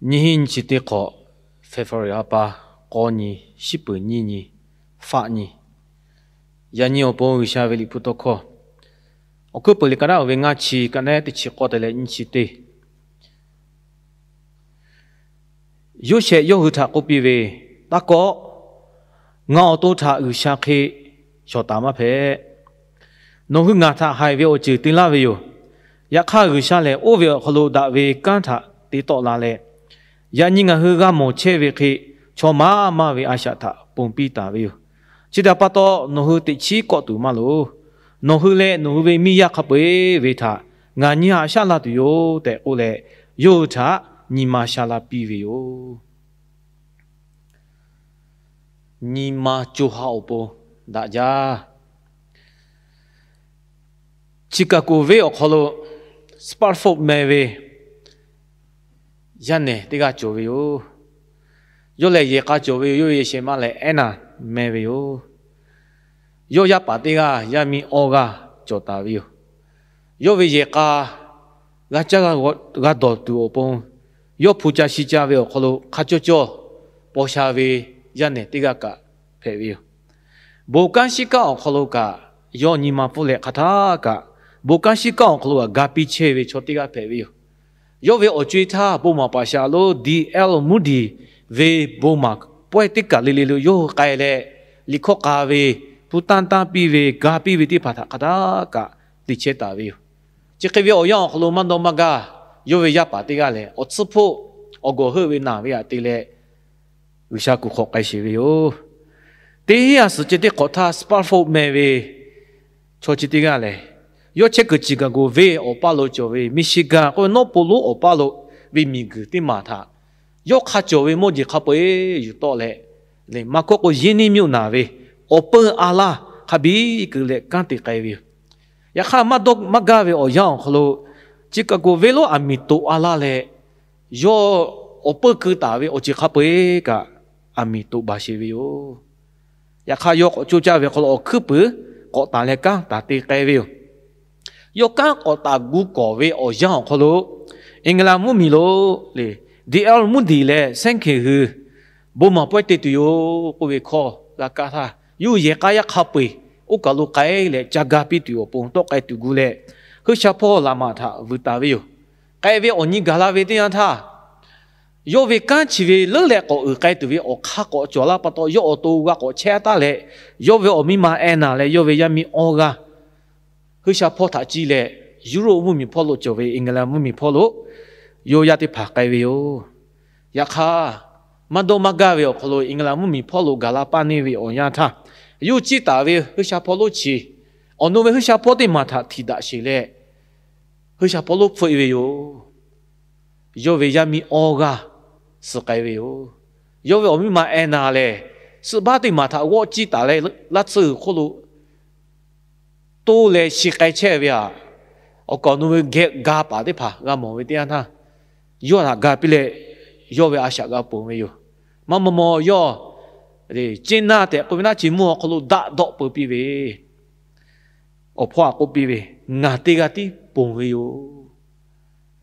Nyiˇ hinˉ nyiˇ chi teˇ hk'awꞈ, February ha pa k'awˇ nyi, shiˉ peuˍ nyiˇ nyi, faˆ nyi. Yaꞈ nyi awˬ pon G'uiˬsha ve Liꞈ hpu tawˇ hkawˇ, awˬ hkuiˉ peuˬ liꞈ ka naˉ oˇ ve ngaˇ chi, ka naˉ teˇ chi k'awˇ te leh nyiˇ chi teˇ Yoˇsehꞈ yawˇ hui htaꞈ k'oˆ piˇ ve, Taˇ kawˆ. Ngaˬ awˬ to htaꞈ G'uiˬsha hk'e shawˍ taˍ maˇ hpehꞈ. Nawˬ hui ngaˬ htaꞈ haiˬ ve awˬ ceuˬ te laˇ ve yoˬ. Yaꞈ hk'aˇ, G'uiˬsha lehˬ oˇ ve awˬ hk'aw lo daꞈ ve kanˉ htaꞈ te tawˆ la leh, yaꞈ nyi ngaˬ hui g'a mawˬ chehˇ ve hk'e, chaw maˇ maˇ ve a shaꞈ htaꞈ ponˬ piˇ taˍ ve yoˬ. Chi htaꞈ pa taw, nawˬ hui teꞈ chiˉ kawˆ tuˬ maˇ loˍ. Nawˬ hui leh nawˬ hui ve miˇ yaˇ hk'a peu-eˬ ve htaꞈ ngaˬ nyi haꞈ shaˉ la tuˬ yoˬ tehꞈ k'oˆ leh, yawˇ hui htaꞈ nyi ma sha la piˇ ve yoˬ. Nyi ma co ha awˬ pon daꞈ jaˇ. Chicago venˇ awˬ hk'aw lo Spafford meh ve yaˇ nehˬ teˇ g'aˇ cawˬ ve yoˬ. Yawˇ lehˬ yehˬ k'a cawˬ ve yoˬ. Yawˇ ve yehˬ shehˍ ma lehˬ Anna meh ve yoˬ. Yawˇ yaˇ paˍ teˇ g'aˇ yaˇ miˇ awˇ g'aˇ cawˬ taˍ ve yoˬ. Yawˇ ve yehˬ k'a g'a caˇ g'a dawˬ tuˬ awˬ pon, yawˇ hpu ca shi ca ve awˬ hk'aw lo hk'a cawˇ cawˇ paw sha ve yaˇ nehˬ teˇ g'aˇ kaꞈ hpehꞈ ve yoˬ. Bon kanˉ shiˉ kanˉ awˬ hk'aw lo kaꞈ, yawˇ nyi ma pfuhˇ leh hk'aˬ htaˇ kaꞈ bon kanˉ shiˉ kanˉ awˬ hk'aw lo kaꞈ ga piˇ chehˇ ve chaw teˇ g'aˇ hpehꞈ ve yoˬ. Yawˇ ve awˬ co-e htaˇ, bon maˍ paˍ shaˍ lo D L Moody ve bon maˍ pawehˇ teˇ kaˬ le le lo yawˇ hui k'ai leh, liꞈ hkawˇ k'a ve, hpu tanˇ tanˇ piˇ ve, ga piˇ ve teˇ hpaˍ htaꞈ hk'aˬ htaˇ kaꞈ te chehˇ taˍ ve yoˬ. Chi hk'e ve awˬ yanˇ awˬ hk'aw lo maˇ dawˇ maˇ gaˇ, yawˇ ve yaˇ paˍ teˇ g'aˇ lehˬ, awˬ tsuhˇ hpoˆ awˬ gawˬ heuˆ ve naˬ ve htaꞈ te leh, G'uiˬsha kuˬ hk'awꞈ k'ai sheˍ ve yoˬ. Teˇ hinˉ a suhˍ ceh teˇ hk'awꞈ htaˇ, Spafford meh ve chaw chi teˇ g'aˇ lehˬ, yawˇ chehˇ kuiˬ Chicago venˇ awˬ paˇ lo cawˬ ve Michigan k'oˆ ve nawˉ po lonˉ awˬ paˇ lo ve miˬguiˬ teˇ maˬ htaꞈ yawˇ hk'a cawˬ ve mawˇ jeˬ hk'a peu-eˬ yuˬ tawˆ leh, maˇ kawˆ k'o yehˇ neˇ miˇ-oˆ naˬ ve awˬ peu a laˇ hk'a biˇ keu leh kanˉ te k'ai ve yoˬ. Yaꞈ hk'aˇ, maˇ dawˇ maˇ gaˇ ve awˬ yanˇ awˬ hk'aw lo, Chicago venˇ lonˉ aˬ miˍ toꞈ a laˇ leh, yawˇ awˬ peu keu taˍ ve awˬ ceuˬ hk'a peu-eˬ kaꞈ aˬ miˍ toꞈ baˬ sheˍ ve yoˬ. Yaꞈ hk'aˇ, yawˇ k'awꞈ coˇ caˇ ve hk'aw lo awˬ hkuiˉ puiˍ k'awꞈ taˍ leh kanˉ taˍ te k'ai ve yoˬ. Yawˇ kanˉ k'awꞈ taˍ gu kawˍ ve awˬ yanˇ awˬ hk'aw lo, England mvuhˇmiˬ lo lehˬ, D L Moody leh Sankey hui bon maˍ pawehˇ te tuˬ yoˬ k'oˆ ve hkawˇ g'a kaˇ htaˇ, yawˇ hui yehˬ k'a yaˇ hk'a peu-eˬ oˇ kaˬ lo k'ai leh ca ga piˇ tuˬ awˬ pon tawˆ k'ai tuˬ gu leh, Heuˆ sha hpawˇ laꞈ maˬ htaꞈ vuiˬ taˍ ve yoˬ. K'ai ve awˬ nyi gaˬ la ve teˇ yanˇ htaˇ, yawˇ ve kanˉ chi ve leuˉ leh k'awꞈ uiˍ k'ai tuˬ ve awˬ hk'aˇ k'awꞈ cawˬ laˇ pa taw, yawˇ awˬ to g'a k'awꞈ chehˇ taˉ leh, yawˇ ve awˬ miˇ ma Anna leh yawˇ ve yaˇ miˇ awˇ g'aˇ Heuˆ sha hpawˇ htaꞈ ciˇ leh, Europe mvuhˇmiˬ hpawˇ lo cawˬ ve England mvuhˇmiˬ hpawˇ lo yawˇ yaˇ teˇ hpaˍ k'ai ve yoˬ. Yaꞈ hk'aˇ, maˇ dawˇ maˇ gaˇ ve awˬ hk'aw lo England mvuhˇmiˬ hpawˇ lo gaˬ la paˇ neˇ ve awˬ yanˇ htaˇ, yawˇ ciˇ taˍ ve Heuˆ sha hpawˇ lonˉ chi awˬ nu ve Heuˆ sha hpawˇ teˇ maˬ htaꞈ htiꞈ daꞈ sheˍ leh, Heuˆ sha hpawˇ lonˉ hpfuhˆ-e ve yoˬ. Yawˇ ve yaˇ miˇ awˇ g'aˇ suh k'ai ve yoˬ. Yawˇ ve awˬ miˇ ma Anna lehˬ, suhˆ baˆ teˇ maˬ htaꞈ g'awˆ ciˇ taˍ leh, laˇ tsuhˇ g'uiˬ hk'oˆ lo toˇ leh shi k'ai chehˇ ve aꞈ, awˬ kaˍ awˬ nu ve geh ga paˍ teˇ hpaˍ g'a mawˬ ve teˇ yanˇ htaˇ, yawˇ htaꞈ ga piˇ leh, yawˇ ve a shaꞈ g'a ponˬ ve yoˬ. Maˇ maw maw yawˇ ceˇ naˇ tehꞈ k'oˆ ve naˉ chi mvuhˇ awˬ hk'aw lo daꞈ dawˆ peu piˇ ve, awˬ hpawˇ htaꞈ k'oˆ piˇ ve, Ngaˬ teˇ g'aˇ tiˉ ponˬ ve yoˬ.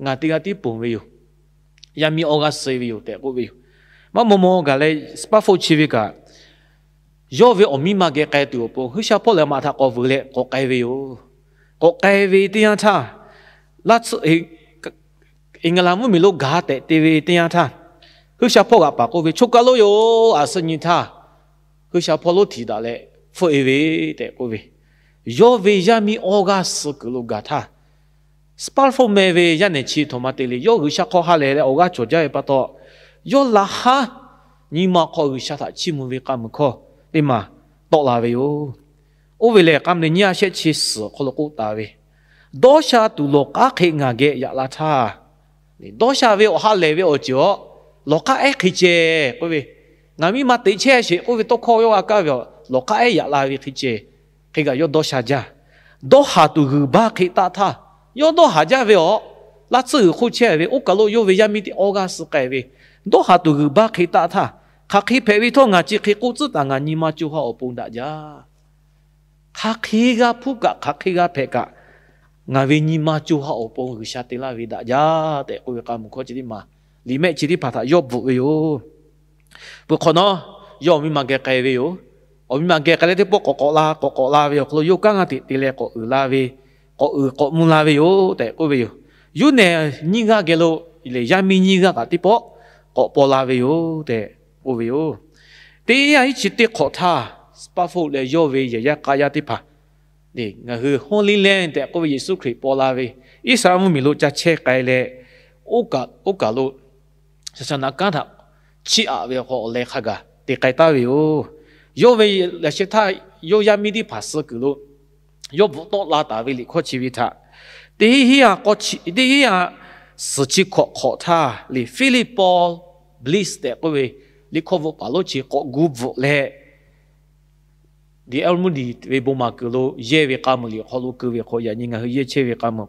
Ngaˬ teˇ g'aˇ tiˉ ponˬ ve yoˬ. Yaˇ miˇ awˇ g'aˇ suh ve yoˬ tehꞈ k'oˆ ve yoˬ. Maˇ maw maw gaˬ leh, Spafford chi ve kaꞈ, yawˇ ve awˬ miˇ ma geh k'ai tuˬ awˬ pon Heuˆ sha hpawˇ lehˬ maꞈ htaꞈ k'awꞈ vuiˬ leh k'awꞈ k'ai ve yoˬ. K'awꞈ k'ai ve teˇ yanˇ htaˇ, laˇ tsuhˇ England mvuhˇmiˬ lo gaˬ tehꞈ te ve teˇ yanˇ htaˇ, Heuˆ sha hpawˇ g'aꞈ paˍ k'oˆ ve, Choˇ kaˉ lonˉ yoˬ. A suhˉ nyi htaˇ, Heuˆ sha hpawˇ lonˉ htiꞈ daꞈ leh hpfuhˆ-e ve tehꞈ k'oˆ ve, yawˇ ve yaˇ miˇ awˇ g'aˇ suh kuiˬ lo gaˬ htaˇ, Spafford meh ve yaˇ nehˬ chi htaꞈ ma te le, yawˇ G'uiˬsha hk'aw ha lehˬ leh awˬ g'aˇ cawˬ jaˇ ve pa taw, yawˇ laꞈ haˉ nyi ma hk'aw G'uiˬsha htaꞈ chiˇ mvuh ve k'a muiˬ hkawˇ teˇ maˬ tawˆ la ve yoˬ. Oˇ ve lehˬ, k'a meh nyiˇ a shehˆ chi suhˍ awˬ hk'aw lo k'oˆ taˍ ve, Dawˇ sha tuˬ lawˬ k'aˉ hk'e ngaˬ geh yaꞈ la htaˇ, dawˇ sha ve awˬ ha lehˬ ve awˬ ceuˬ aw, lawˬ k'aˉ ehˉ hk'e ceh k'oˆ ve, ngaˬ miˇ ma teꞈ chehˇ sheˍ k'oˆ ve tawˇ hkawˇ yawˇ g'a kaˇ ve aw, lawˬ k'aˉ ehˉ yaꞈ la ve hk'e ceh, hk'e kaꞈ yawˇ dawˇ sha jaˇ. Dawˇ haˍ tuˬ g'uiˬ baˇ hk'e taˆ htaˇ, yawˇ dawˇ haˍ jaˇ ve aw, laˇ tsuhˇ g'uiˬ hk'oˆ chehˇ ve oˇ kaˬ lo yawˇ ve yaˇ miˇ teˇ awˇ g'aˇ suh k'ai ve, dawˇ haˍ tuˬ g'uiˬ baˇ hk'e taˆ htaˇ, hk'aˬ hk'e hpehꞈ ve htawˇ ngaˬ chi hk'e k'oˆ tcuhˉ taˍ, ngaˬ nyi ma co ha awˬ pon daꞈ jaˇ. Hk'aˬ hk'e g'a hpuˇ kaꞈ, hk'aˬ hk'e g'a hpehꞈ kaꞈ, ngaˬ ve nyi ma co ha awˬ pon G'uiˬsha te laˇ ve daꞈ jaˇ tehꞈ k'oˆ ve k'a muiˬ hkawˇ chi teˇ maˬ liꞈ mehˆ chi teˇ hpaˍ htaꞈ yawˇ bvuhꞈ ve yoˬ. Peuˬ hk'awꞈ nawˉ, yawˇ awˬ miˇ ma geh k'ai ve yoˬ. Awˬ miˇ ma geh k'ai leh teˇ pawˆ k'awꞈ k'awꞈ la, k'awꞈ k'awꞈ la ve awˬ hk'aw lo yawˇ kanˉ g'aˇ teꞈ te leh k'awꞈ uiˍ la ve, k'awꞈ uiˍ k'awꞈ mvuh la ve yoˬ tehꞈ k'oˆ ve yoˬ. Yuˇ nehˬ nyiˇ g'aˇ geh lo lehˬ, yaˇ miˇ nyiˇ g'aˇ kaꞈ teˇ pawˆ k'awꞈ paw la ve yoˬ tehꞈ k'oˆ ve yoˬ. Teˇ yanˇ, iˉ chi teˇ hk'awꞈ htaˇ, sparkle leh yawˇ ve yehˬ yaˇ k'a yaˇ teˇ hpaˍ, ngaˬ hui Holy Land tehꞈ k'oˆ ve Yeˍsuˆ Hkriꞈ paw la ve, Iˉsaˍreˍlaˆ mvuhˇmiˬ lo ca chehˇ k'ai leh, oˇ kaˬ, oˇ kaˬ lo shaˍ shaˍ naˍ kanˉ htaꞈ chiˇ aꞈ ve awˬ hk'aw awˬ leh hk'a gaˬ te k'ai taˉ ve yoˬ. Yawˇ ve laꞈ sheh htaˇ, yawˇ yaˇ miˇ teˇ hpaˍ suh kuiˬ lo yawˇ bvuhꞈ tawˆ la taˍ ve liꞈ hkawˇ chi ve htaꞈ, teˇ hinˉ a k'aw chi, teˇ hinˉ a suhˍ chi hkawꞈ hk'awꞈ htaˇ lehˬ, Philip Paul Bliss tehꞈ k'oˆ ve liꞈ hkawˇ bvuhꞈ paˍ lonˉ chi k'awꞈ gu bvuhꞈ leh, The Al-Moody ve bon maˍ kuiˬ lo yehˇ ve k'a muiˬ liꞈ awˬ hk'aw lo keu ve hk'aw, yaꞈ nyi ngaˬ hui yehˇ chehˇ ve k'a muiˬ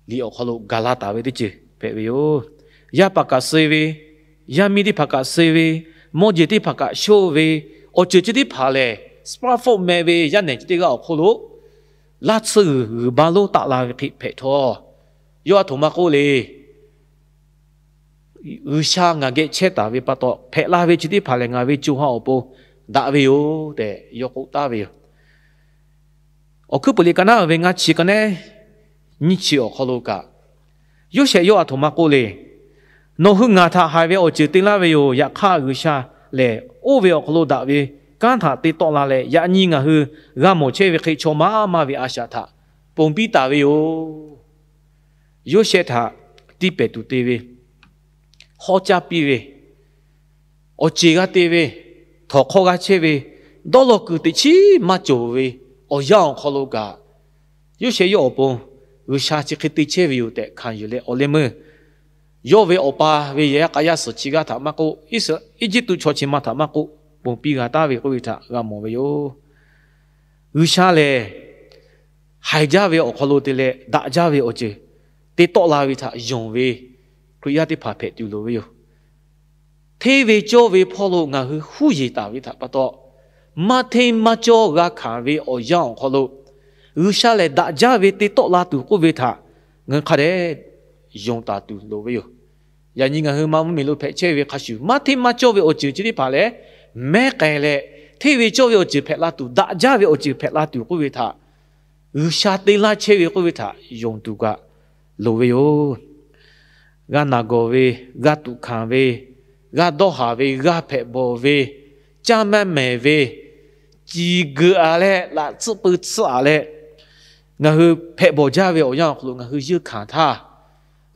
liꞈ awˬ hk'aw lo gaˬ la taˍ ve teˇ ceuˬ hpehꞈ ve yoˬ. Yaˇ paˍ kaꞈ suh ve, yaˇ miˇ teˇ hpaˍ kaꞈ suh ve, mawˇ jeˬ teˇ hpaˍ kaꞈ shoˆ ve, awˬ ceuˬ chi teˇ hpaˍ lehˬ, sparkle meh ve yaˇ nehˬ chi teˇ g'aˇ awˬ hk'oˆ lo laˇ tsuhˇ g'uiˬ g'uiˬ ba lonˉ taˆ la ve hk'e hpehꞈ htawˇ, yawˇ a htoꞈ ma k'oˆ le. G'uiˬsha ngaˬ geh chehˇ taˍ ve pa taw, hpehꞈ la ve chi teˇ hpaˍ lehˬ, ngaˬ ve co ha awˬ pon daꞈ ve yoˬ tehꞈ yawˇ k'oˆ taˍ ve yoˬ. Awˬ hkuiˉ puiˍ liꞈ ka naˉ ve ngaˇ chi ka nehˉ nyiˇ chi awˬ hk'aw lo kaꞈ, Yoˇsehꞈ yawˇ a htoꞈ ma k'oˆ le. Nawˬ hui ngaˬ htaꞈ haiˬ ve awˬ ceuˬ te laˇ ve yoˬ. Yaꞈ hk'aˇ, G'uiˬsha lehˬ oˇ ve awˬ hk'aw lo daꞈ ve kanˉ htaꞈ te tawˆ la leh, yaꞈ nyi ngaˬ hui g'a mawˬ chehˇ ve hk'e chaw maˇ maˇ ve a shaꞈ htaꞈ ponˬ piˇ taˍ ve yoˬ. Yoˇsehꞈ htaꞈ tiˇ pehˍ tuˬ te ve, hawˉ caˇ piˇ ve, awˬ ceˬ g'a te ve, htawnˍ hk'awˇ g'a chehˇ ve, dawˇ law kuiˬ teꞈ chiˉ maˇ cawˬ ve awˬ yanˇ awˬ hk'aw lo kaꞈ, Yoˇsehꞈ yawˇ awˬ pon G'uiˬsha chi hk'e te chehˇ ve yoˬ tehꞈ hkanˍ yuˬ leh, awˬ leh meuˇ yawˇ ve awˬ pa ve yehˬ yaˇ k'a yaˇ suhˍ chi g'aˇ htaꞈ maˇ k'oˆ, Iˉsaˍ, Eˇjiˇtuꞈ chaw chi ma htaꞈ maˇ k'oˆ, ponˬ piˇ g'a taˍ ve k'oˆ ve htaꞈ g'a mawˬ ve yoˬ. G'uiˬsha lehˬ, haiˬ jaˇ ve awˬ hk'aw lo te leh daꞈ jaˇ ve awˬ ceuˬ te tawˆ la ve htaꞈ yonˍ ve Hkriꞈ yaˇ teˇ hpaˍ hpehꞈ tuˬ loˍ ve yoˬ. Hteˇ ve cawˇ ve hpawˇ lo ngaˬ hui huˉ yeˬ taˍ ve htaꞈ pa taw, maˇ hteˇ maˇ cawˇ g'a hkanˍ ve awˬ yanˇ awˬ hk'aw lo, G'uiˬsha lehˬ daꞈ jaˇ ve te tawˆ la tuˬ k'oˆ ve htaꞈ ngaˬ hui hk'a dehꞈ yonˍ taˍ tuˬ loˍ ve yoˬ. Yaꞈ nyi ngaˬ hui ma mvuhˇmiˬ lo hpehꞈ chehˇ ve hk'a shuˍ, maˇ hteˇ maˇ cawˇ ve awˬ ceuˬ chi teˇ hpaˍ lehˬ, mehˉ k'ai leh, hteˇ ve cawˇ ve awˬ ceuˬ hpehꞈ la tuˬ, daꞈ jaˇ ve awˬ ceuˬ hpehꞈ la tuˬ k'oˆ ve htaꞈ G'uiˬsha te laˇ chehˇ ve k'oˆ ve htaꞈ yonˍ tuˬ kaꞈ loˍ ve yoˬ. G'a naˬ gawˬ ve, g'a tuꞈ hkanˍ ve, g'a dawˇ haˍ ve, g'a hpehꞈ bawˬ ve, caˇ maˇ mehˍ ve, ciˬ geuꞈ a leh laꞈ tsuhˆ pui tsuhˆ a leh, ngaˬ hui hpehꞈ bawˬ jaˇ ve awˬ yanˇ awˬ hk'aw lo ngaˬ hui yeunˇ hkanˍ htaˇ,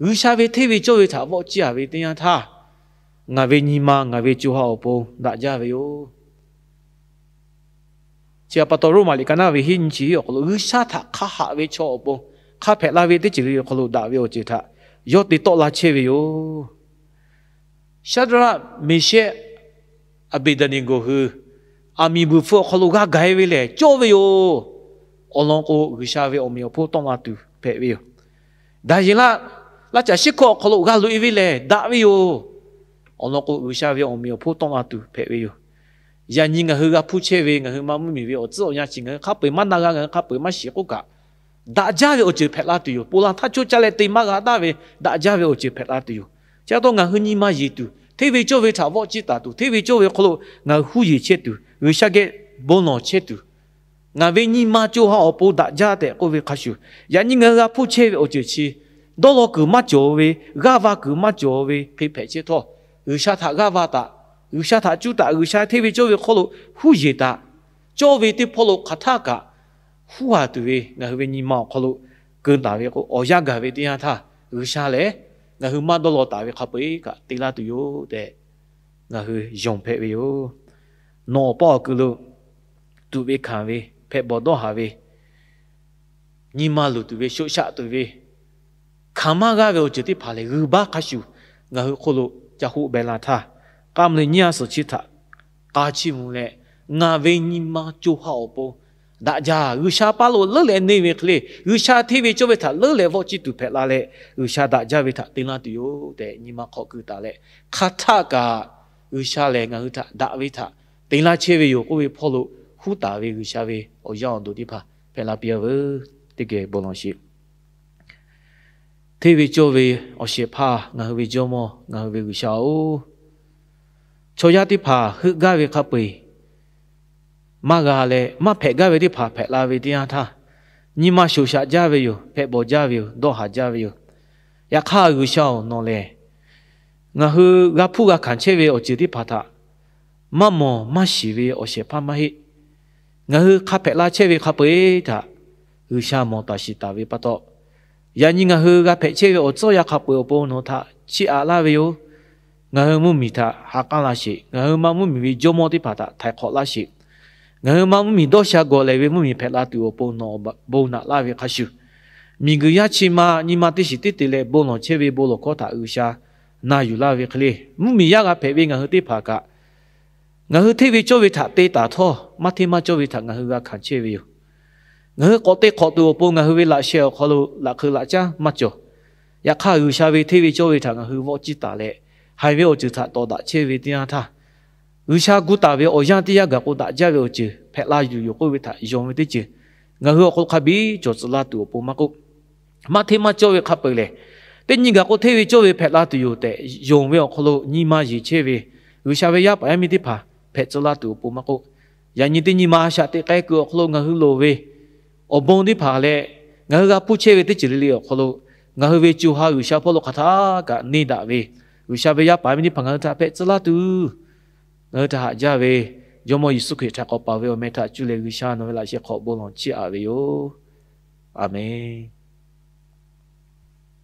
G'uiˬsha ve hteˇ ve cawˇ ve htaꞈ vawˆ ciˇ a ve teˇ yanˇ htaˇ, ngaˬ ve nyi ma ngaˬ ve co ha awˬ pon daꞈ jaˇ ve yoˬ. Chi htaꞈ pa taw, Roˉmaꞈ liꞈ ka naˉ ve hiˉ nyiˇ chi hiˉ awˬ hk'aw lo, G'uiˬsha htaꞈ hk'a haꞈ ve chaw awˬ pon hk'a hpehꞈ la ve teˇ ceuˬ ve awˬ hk'aw lo daꞈ ve awˬ ceuˬ htaꞈ yawˇ te tawˆ la chehˇ ve yoˬ. Shaˍdraˆ, Meˍshehˆ, Aˍbeˍdaˍneˍgoˍ hui aˬ miˍ buiˬ hpfuh awˬ hk'aw lo g'a gaˬ e ve lehˬ, cawˇ ve yoˬ. Awˬ lawn k'o, G'uiˬsha ve awˬ meꞈ awˬ hponˇ tawˆ la tuˬ hpehꞈ ve yoˬ. Daˍyeˍlaˆ, laˇ caˬ shiˉ hkawˇ awˬ hk'aw lo g'a loꞈ e ve lehˬ, daꞈ ve yoˬ. Awˬ lawn k'o, G'uiˬsha ve awˬ meꞈ awˬ hponˇ tawˆ la tuˬ hpehꞈ ve yoˬ. Yaꞈ nyi ngaˬ hui g'a hpuˇ chehˇ ve, ngaˬ hui ma mvuhˇmiˬ ve awˬ tcuhˉ awˬ yanˇ chi ngaˬ hui hk'a peu eˬ maˇ na g'a, ngaˬ hui hk'a peu eˬ maˇ shiˍ k'oˆ kaꞈ, daꞈ jaˇ ve awˬ ceuˬ hpehꞈ la tuˬ yoˬ. Ponˬ laˬ htaˇ coˇ caˇ leh te maˇ g'a taˍ ve daꞈ jaˇ ve awˬ ceuˬ hpehꞈ la tuˬ yoˬ. Chi pa taw ngaˬ hui nyi ma yeˬ tuˬ, hteˇ ve cawˇ ve htaꞈ vawˆ ciˇ taˍ tuˬ, hteˇ ve cawˇ ve hk'aw lo ngaˬ hui huˉ yeˬ chehˇ tuˬ, G'uiˬsha geh bon lawˬ chehˇ tuˬ, ngaˬ ve nyi ma co ha awˬ pon daꞈ jaˇ tehꞈ k'oˆ ve hk'a shuˍ, yaꞈ nyi ngaˬ hui g'a hpuˇ chehˇ ve awˬ ceuˬ chi dawˇ law kuiˬ maˇ cawˬ ve, g'aˇ va kuiˬ maˇ cawˬ ve hk'e hpehꞈ chehˇ htawˇ, G'uiˬsha htaꞈ g'aˇ va taꞈ, G'uiˬsha htaꞈ cuˇ taꞈ, G'uiˬsha hteˇ ve cawˇ ve hk'aw lo huˉ yeˬ taꞈ. Cawˇ ve teˇ hpawˇ lo hk'aˬ htaˆ kaꞈ huˉ a tuˬ ve ngaˬ hui ve nyi ma awˬ hk'aw lo keu taˍ ve k'o, awˬ yanˇ gaˬ ve teˇ yanˇ htaˇ, G'uiˬsha lehˬ ngaˬ hui maˇ dawˇ law taˍ ve hk'a peu eˬ kaꞈ te laˇ tuˬ yoˬ tehꞈ ngaˬ hui yonˍ hpehꞈ ve yoˬ. Nawˬ awˬ pawˆ awˬ kui lo tuꞈ ve hkanˍ ve, hpehꞈ bawˬ dawˇ haˍ ve, nyi ma luˬ tuˬ ve, shoꞈ shaꞈ tuˬ ve, hkanˍ maˇ g'aˇ ve awˬ ceuˬ teˇ hpaˍ lehˬ, g'uiˬ baˆ hk'a shuˍ ngaˬ hui hk'oˆ lo ca hoˆ beh la htaˇ, k'a mvuh leh nyiˇ a suhˍ chi htaꞈ k'a chiˇ mvuh leh, ngaˬ ve nyi ma co ha awˬ pon daꞈ jaˇ. G'uiˬsha paˇ lo leuˉ leh neˇ ve hk'e le, G'uiˬsha hteˇ ve cawˇ ve htaꞈ leuˉ leh vawˆ ciˇ tuˬ hpehꞈ la leh, G'uiˬsha daꞈ jaˇ ve htaꞈ te laˇ tuˬ yoˬ tehꞈ nyi ma hk'aw keu taˍ leh, hk'aˬ htaˆ kaꞈ G'uiˬsha lehˬ ngaˬ hui htaꞈ daꞈ ve htaꞈ te laˇ chehˇ ve yoˬ k'oˆ ve hpawˇ lo huˉ taˍ ve G'uiˬsha ve awˬ yaˇ awˬ duˬ teˇ hpaˍ hpehꞈ la piˇ a veuˬ. Teˇ geh bon lawˬ sheˍ. Hteˇ ve cawˇ ve awˬ shehˍ hpaˇ ngaˬ hui ve Jawˇmawˇ ngaˬ hui ve G'uiˬsha-oˬ, chaw yaˇ teˇ hpaˍ heuˆ gaˇ ve hk'a peu-eˬ maˇ g'a leh, maˇ hpehꞈ gaˇ ve teˇ hpaˍ hpehꞈ la ve teˇ yanˇ htaˇ, nyi ma shoˍ shaꞈ jaˇ ve yoˬ. Hpehꞈ bawˬ jaˇ ve yoˬ. Dawˇ haˍ jaˇ ve yoˬ. Yaꞈ hk'aˇ, G'uiˬsha-oˬ, nawˬ lehˬ ngaˬ hui g'a hpuˇ g'a hkanˍ chehˇ ve awˬ ceuˬ teˇ hpaˍ htaꞈ maˇ mawˬ maˇ shiˍ ve awˬ shehˍ hpaˇ maˇ heˆ. Ngaˬ hui hk'a hpehꞈ la chehˇ ve hk'a peu-eˬ htaꞈ G'uiˬsha mawˬ taˍ shiˍ taˍ ve pa taw, yaꞈ nyi ngaˬ hui g'a hpehꞈ chehˇ ve awˬ tcuhˇ yaˇ hk'a peu-eˬ awˬ pon nawˬ htaꞈ chiˇ aꞈ laˇ ve yoˬ. Ngaˬ hui mvuhˇmiˬ htaꞈ ha k'aˉ laˇ sheˍ. Ngaˬ hui ma mvuhˇmiˬ ve jawˇmawˇ teˇ hpaˍ htaꞈ htaiˍ hk'awꞈ laˇ sheˍ. Ngaˬ hui ma mvuhˇmiˬ dawˇ sha gawˬ lehˬ ve mvuhˇmiˬ hpehꞈ la tuˬ awˬ pon nawˬ bon naꞈ laˇ ve hk'a shuˍ, miˬguiˬ yaˇ chi ma nyi ma teˇ shiˍ teˇ te leh bon lawˬ chehˇ ve bon lawˬ hkawˇ htaꞈ G'uiˬsha na yuˬ laˇ ve hk'e le, mvuhˇmiˬ yaˇ g'a hpehꞈ ve ngaˬ hui teˇ hpaˍ kaꞈ, ngaˬ hui hteˇ ve cawˇ ve htaꞈ te taˍ htawˇ, maˇ hteˇ maˇ cawˇ ve htaꞈ ngaˬ hui g'a hkanˍ chehˇ ve yoˬ. Ngaˬ hui k'awꞈ te hk'awꞈ tuˬ awˬ pon ngaˬ hui ve laꞈ sheh awˬ hk'aw lo laꞈ hk'eu laꞈ caˉ maˇ cawˬ. Yaꞈ hk'aˇ, G'uiˬsha ve hteˇ ve cawˇ ve htaꞈ ngaˬ hui vawˆ ciˇ taˍ leh, haiˬ ve awˬ ceuˬ htaꞈ tawˍ daꞈ chehˇ ve teˇ yanˇ htaˇ, G'uiˬsha gu taˍ ve awˬ yanˇ teˇ yanˇ gaˬ k'o daꞈ jaˇ ve awˬ ceuˬ hpehꞈ la yuˬ yoˬ k'oˆ ve htaꞈ yonˍ ve teˇ ceuˬ ngaˬ hui awˬ hk'aw lo hk'a biˇ cawˬ tcuh laˇ tuˬ awˬ pon maˇ k'oˆ, maˇ hteˇ maˇ cawˇ ve hk'a peu-eˬ lehˬ, teˇ nyi gaˬ k'o hteˇ ve cawˇ ve hpehꞈ la tuˬ yoˬ tehꞈ yonˍ ve awˬ hk'aw lo nyi ma yeˬ chehˇ ve, G'uiˬsha ve yaˇ paˍ yaˇ miˇ teˇ hpaˍ hpehꞈ tcuh laˇ tuˬ awˬ pon maˇ k'oˆ, yaꞈ nyi teˇ nyi ma shaꞈ teꞈ k'ai kuiˬ awˬ hk'aw lo ngaˬ hui loˍ ve awˬ bon teˇ hpaˍ leh, ngaˬ hui g'a hpuˇ chehˇ ve teˇ ceuˬ le le awˬ hk'aw lo ngaˬ hui ve co ha G'uiˬsha hpawˇ lo hk'aˬ htaˇ kaꞈ neˇ daꞈ ve, G'uiˬsha ve yaˇ paˍ yaˇ miˇ teˇ hpaˍ ngaˬ hui htaꞈ hpehꞈ tcuh laˇ tuˬ, ngaˬ hui htaꞈ haꞈ jaˇ ve Jawˇmawˇ Yeˍsuˆ Hkriꞈ htaꞈ k'awꞈ paˍ ve awˬ meh htaꞈ cuˇ leh G'uiˬsha nawˬ ve laꞈ sheh hk'aw bon lawˬ chiˇ aꞈ ve yoˬ. A menˬ.